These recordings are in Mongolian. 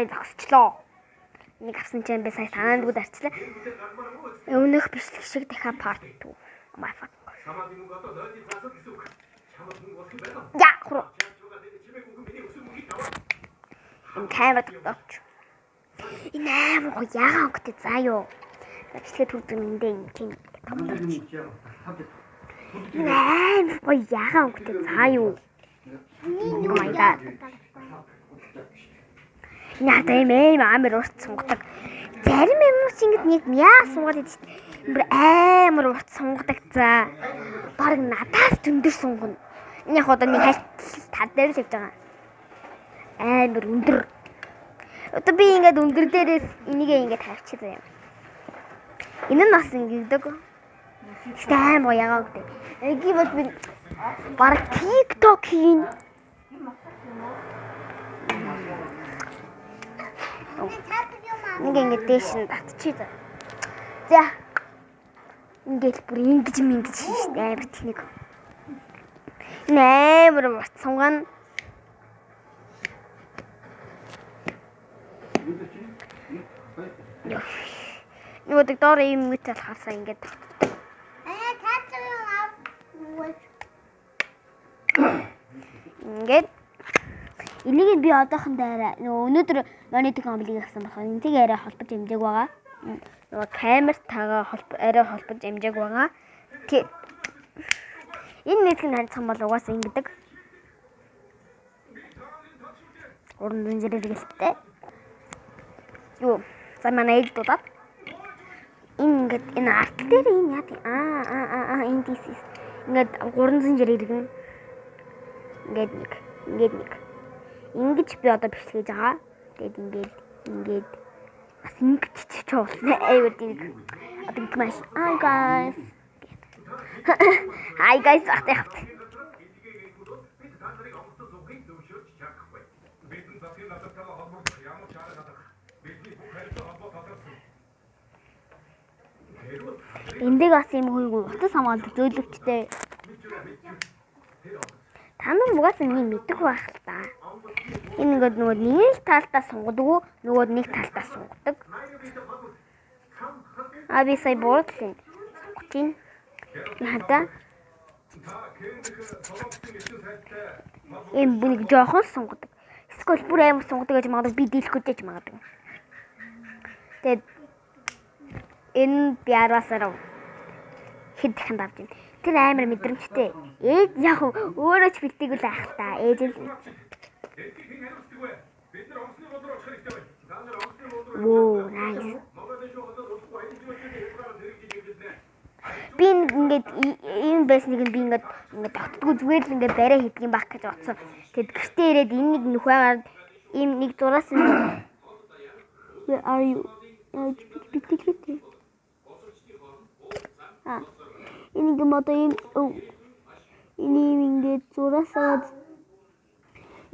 сая зогсчлоо. Энийг авсан чинь би сая санаандгүй дарчлаа. Өмнөх бичлэг шиг дахиад part 2. Oh my fucking god. Я хуруу. Энэ камер тогтооч. Энэ амар гоё ягаан өнгөтэй заа юу. Бичлэгээ түрдэг эндээ ингэ тогтооч. Энэ амар гоё ягаан өнгөтэй заа юу. Oh my god. Надад ийм амар урт сунгадаг. Зарим юмнууд чи ингэж нэг яа сунгаад идэв шүү дээ. Бүр амар урт сунгадаг за. Бараг надаас өндөр сунгана. Энэ яг одоо нэг хальт тал дээр л явж байгаа. Амар өндөр. Одоо би ингээд өндөр дээрээс энийгээ ингээд тавьчих заяа. Энэ нь бас ингэдэг. Гэхдээ амар гоё ягаа гэдэг. Эгийг бол би бараг TikTok хийн. Нэг ингээд дээш нь татчих заа. За. Ингээд бүр ингэж мингэж хийж амар тэнэг. Энэ амар урт сунгана. Нөгөө доор ийм мэт болохоор ингээд татдаг. Ингээд энийг би одоохон дээр нөгөө өнөөдөр монитор комплиг авсан болохоор энтэйг арай холбож амжааг байгаа. Нөгөө камертайгаа арай холбож амжааг байгаа. Тэг энэ нийтлэг нь харьцах юм бол угаасаа ингэдэг. Уран зэнзэрэг гэлттэй. Юу за манай ээж дуудаад энэ ингээд энэ арт дээр энэ яа тийм аа энэ this is ингээд 360 иргэн. Ингээд нэг ингээд нэг ингэж би одоо бичлэгэж байгаа. Тэгээд ингээд ингээд бас ингэж ч чуулна. Аюу тийм. Одоо ингэ маш. Hi guys. Hi guys ахтай хавт. Эндийг бас юм хүйгүй утас хамгаалдаг зөөлөгчтэй. Та нар угаасаа нэг мэдэх байх л та. Энэ ингээд нөгөө нэг талдаа сунгадаг, нөгөө нэг талдаа сунгадаг. А би сая буудлын сунгаж байна. Хадаа. Эм бүнийг жоохон сунгадаг. Эсвэл бүр амар сунгадаг гэж магадгүй би дийлэх гэж магадгүй. Тэгээд энэ би 10-аас хэд дахин давж байна. Тэр амар мэдрэмжтэй. Ээж яг өөрөө ч бэлтээгүй л ах та. Ээж л мэдсэн. Воо, nice. Би ингээд ийм байсныг нь би ингээд тогтдгүй зүгээр л ингээд барай хийдэг юм байх гэж бодсон. Тэгэд гэртээ ирээд энэ нэг нөхөөр ийм нэг зураас нь Where are you? Яаж битгэлээ. А. Энэ юм одоо ийм энэ ийм ингээд зураасаа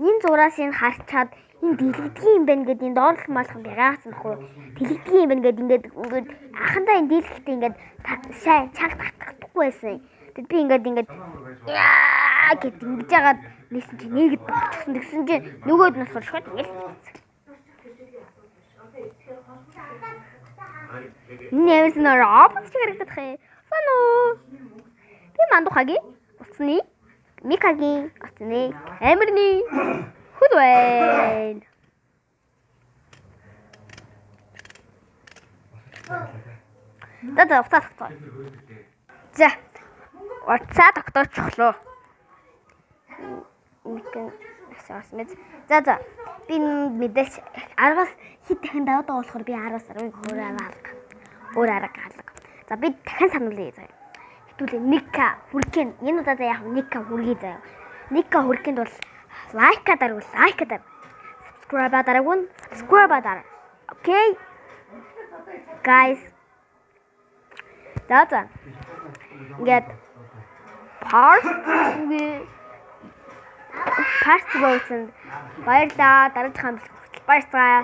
энэ зураас энэ харчаад энэ дэлгэгдэх юм байна гэдэг энэ доорлох малах юм ягаасан баггүй. Дэлгэгдэх юм байна гэдэг ингээд ингээд анхандаа энэ дийлэхдээ ингээд сайн чанга татахгүй байсан. Тэгэд би ингээд ингээд яа гэд ингэж яагаад нээсэн чи нэгэд болчихсон. Тэгсэн чи нөгөөд нь болохоор шууд ингээд энэ ямарсан робот шиг харагдах юм. Сануу. Би мандухагийн утасны Микагийн утасны камерны хөл байна. За утаа тогтоо. За. Утсаа тогтоочихлоо. Микэн асаас мэд. За. Би мэдээж 10-аас хэд дахин даваад байгаа болохоор би 10-аас 10-ыг өөр арга. Өөр арга алга. За би дахин сануулъя заяа. Хэдүүлээ 1К хүргэн. Энэ удаа яг 1К хүргэе заяа. 1К хүргэхэд бол лайка дарвал лайка дар. Subscribe дараагүй subscribe дараа. Okay. Guys. За. Ингээд part 2-гийн part 2-ын баярлаа. Дараагийн хамтлаг хүртэл баярлалаа.